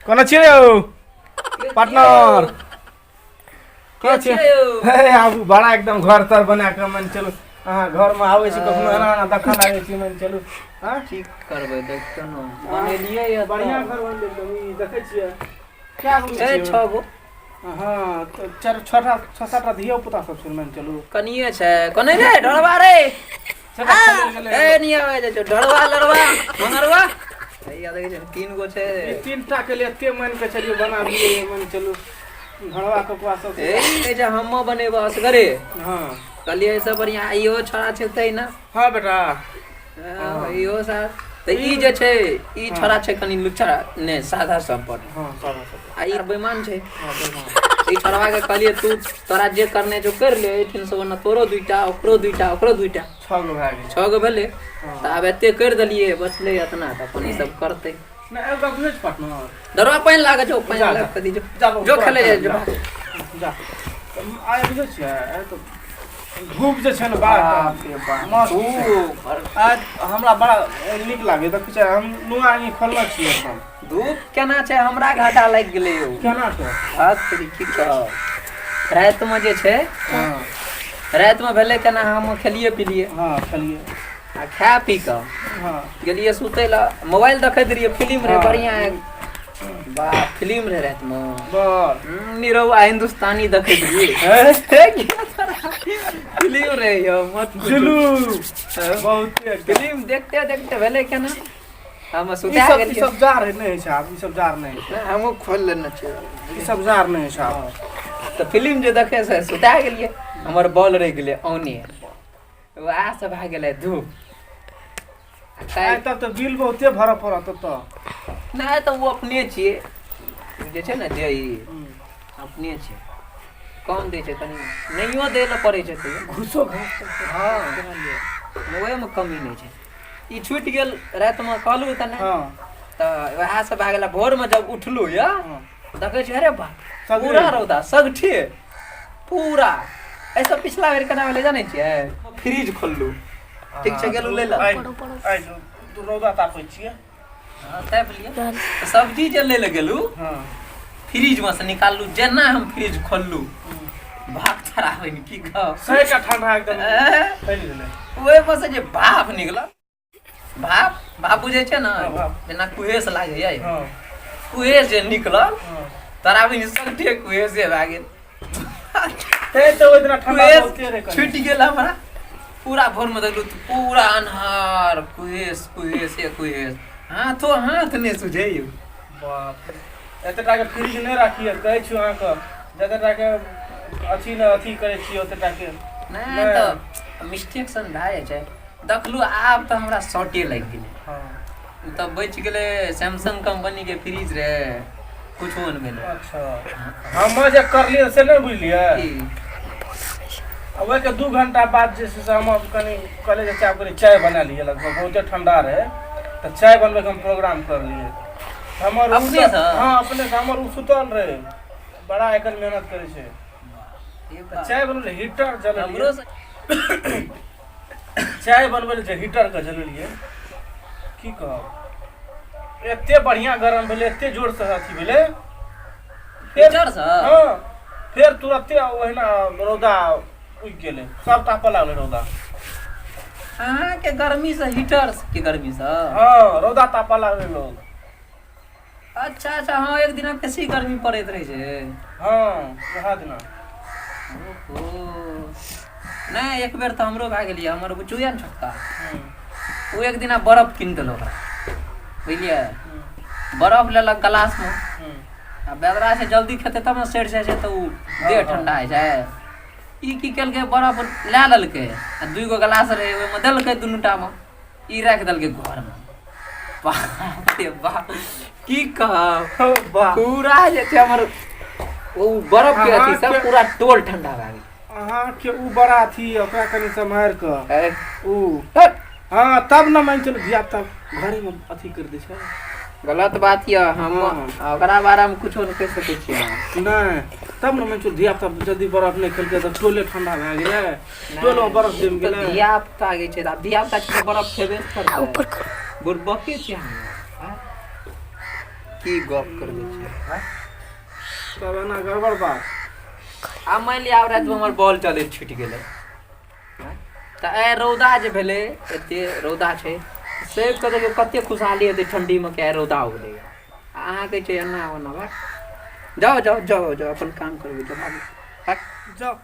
कोना छियै यौ पार्टनर? कोना छियै? हे आबू, बड़ा एकदम घर तर बना कऽ मान चलू अहाँ घरमे आबै छी कखनो एना एना देखऽ लागै छी, मान चलू। हाँ? की करबै, देखियौ ने, बनेलियै यऽ। बढ़िया घर बनलै एकदम। ई देखै छियै कए गो छै? छियै? छओ गो। हँ, तऽ चारि छओटा, छओ सातटा धियो पुता सब छै, मान चलू। कनिये छै, कने रे ढोरबा रे। सबटा चलि गेलै। ए नहीं आवे जाइ छौ ढोरबा, लड़वा, मंगरवा, हैया देखै छै, तीन गो छै। ई तीनटा के लिए एते मान के चलियो बनाबियै, मान चलू घरवा कपड़ा सब। ए ई जे हम बनेबो असगरे। कहलियै एहिसँ बढ़िआँ इहो छोड़ा छै तै ने। हाँ बेटा। हँ, इहो साथ तऽ ई जे छै ई छोड़ा छै कनि लुच्चा ने, सादा सब पर। हाँ, सादा सब। आ ई बेईमान छै। हाँ, बेईमान। ई छोड़वा के कहलियै तू तोरा जे करने छौ कर ले, एहिठाम से ओना तोरो दुइटा, ओकरो दुइटा, ओकरो दुइटा। छह गो भए गेल। छओ गो भेलै। तऽ आब एते करि देलियै, बचलै एतना तऽ अपन ई सब करतै। नहि, एगो गप बुझै छी पार्टनर? दरवा पानि लागै छौ, पानि जा, लाग कऽ दीजो। जा बाबू, जो खेलै जाइ जो। जा। तऽ आइ बुझै छियै, आइ तऽ धूप जे छै ने बड़ा बाप रे बाप। मस्त छै। धूप। आइ हमरा बड़ा नीक लागै। देखै छियै, हम नुआ आङी खोलने छियै एकदम। धूप केना छै, हमरा घाटा लागि गेलै यौ। केना छै? बात करी की कहब, रातिमे जे छै रातिमे भेलै केना, हम खेलियै पिलियै। हाँ, खेलियै। आ खा पी कऽ गेलियै सुतै लए, मोबाइल देखैत रहियै, फिल्म रहै। बढ़िआँ वाह फिल्म रहै रातिमे। निरहुआ हिंदुस्तानी देखैत रहियै, फिल्म रहै यौ, मत पूछू। जुलूस बहुते। फिल्म देखते देखते भेलै केना, हम ई सुता सब ई गेलियै। सब जार नहि होइ छै आब, ई सब जार नहि होइ नहि, हमहूँ खोलि लेने छियै। छै। ई सब जार नहि होइ छै आब। तऽ फिल्म जे देखै से सुता गेलियै, हमर बॉल रहि गेलै औने, वएह सब भए गेलै धूप। आइ तब तऽ बिल बहुते भरऽ पड़त ओतऽ। नहि तऽ ओ अपने छियै जे छै ने, जे ई अपने छै, कम दै छै कनि, नहियो दै लए पड़ै छै तैयो। घुसो घास। हँ, ओहिमे कमी नहि छै। ई छुटि गेल रातिमे, कहलहुँ तऽ नहि। तऽ वएह सब भए गेल। भोरमे जब उठलहुँ यऽ, देखै छियै, अरे बाप, सगरे। पूरा रौदा सगठे पूरा। एहिसँ पिछला बेर केना भेलै जानै छियै? फ्रिज खोललहुँ, ठीक छै, गेलहुँ लै लए। आइ रौदा तापै छियै। हँ, तापि लिअ। तऽ सब्जी जे लै लए गेलहुँ, फ्रिजमे से निकाललहुँ, जेना हम फ्रिज खोललहुँ, भाप खराब होइन, की कहब। सही ठंडा एकदम फैल गेलै। ओहिमे से जे भाप निकलल, भाप, भाप बुझै छै ने? हँ, भाप। जेना कुहेस लागैए। कुहेस जे निकलल, तोरा भी सगठे कुहेसे भए गेल। ते तऽ ओहि दिना ठंडा कुहेस बहुते रहै कनि। छुटि गेल हमरा पूरा। भोरमे देखलहुँ तऽ पूरा अन्हार, कुहेस, कुहेसे कुहेस, हाथो हाथ नहि सुझै यौ। बाप रे, एते टाके फ्रिज नहि राखिए कहै छी अहाँके, जते टाके अथी ने अथी करै छियै ओते टाके। नहि। नहि। तऽ मिस्टेक सन भए जाइ छै। देखलहुँ आब तऽ हमरा शॉर्टे लागि गेलै। तऽ बचि गेलै, सैमसंग कंपनीके फ्रिज रहै, कुछो नहि भेलै। अच्छा, हम जे करलियै से नहि बुझलियै? की? आ ओहिके 2 घंटा बाद जे छै से हम कनि कहलियै जे चाय, कनि चाय बना लियै। लगभग बहुते ठंडा रहै, तऽ चाय बनबैके हम प्रोग्राम करलियै। हमर उ अपनेसँ? हँ, अपने से। हमर ओ सुतल रहै। बड़ा एकर मेहनत करै छै। तऽ चाय बनबै हीटर जलेलियै। हमरो से चाय बनबै लए जे हीटरके जलेलियै, की कहब, एते बढ़िआँ गरम भेलै, एते जोरसँ अथी भेलै, फेर हीटरसँ? हँ, फेर तुरते ओहिना रौदा उगि गेलै, सब तापऽ लागलै रौदा। अहाँके गर्मीसँ, हीटर के गर्मीसँ? हँ, रौदा तापऽ लागलै लोग। अच्छा, हँ, एक दिना बेसी गर्मी पड़ैत रहै छै। हँ, वएह दिना। ओहो, नहि, एक बेर तऽ हमरो भए गेलियै। हमर बुच्चू यऽ ने छोटका, ओ एक दिना बरफ कीन देलक ओकरा, बुझलियै? बरफ लेलक गिलासमे आ बेदरा छै, जल्दी खेतै तब ने सड़ि जाइ छै, तऽ ओ देह ठंडा होइ छै। ई की केलकै, बरफ लए लेलकै आ दुइ गो गिलास रहै, ओहिमे देलकै दुनू टामे, ई राखि देलकै घरमे। बाप रे बाप, की कहब, वाह। पूरा जे छै हमर ओ बरफ के अथी सब पूरा टोल ठंडा भए गेल। अहाँके उ बड़ा अथी यऽ, ओकरा कनि सम्हारि कऽ ए, उ हट। हँ, तब ने मानि चलू धिया पुता घरेमे अथी करि दै छै। गलत बात यऽ, हम ओकरा बारेमे कुछो नहि कहि सकै छियै हम। नहि, तब ने मानि चलू धिया पुता जल्दी बरफ नहि खेलकै तऽ टोले ठंडा भए गेलै, टोलमे बरफ जमि तऽ गेलै। धिया पुता जे छै, आब धिया पुता छै तऽ बरफ खेबे ने करतै। बुड़बके छियै हम, आँय? की गप करबै छै तब एना गड़बड़ बात। आ मानि लिअ आब रातिमे हमर बॉल चलैत छुटि गेलै तऽ आइ रौदा जे भेलै, एते रौदा छै, सेब के देखियौ कते खुशहाली हेतै ठण्डीमे कि आइ रौदा उगलैए। आ अहाँ कहै छियै एना ओना। बा, जाउ जाउ जाउ जाउ, अपन काम करबै, जाउ, भागू, भाग। जाउ।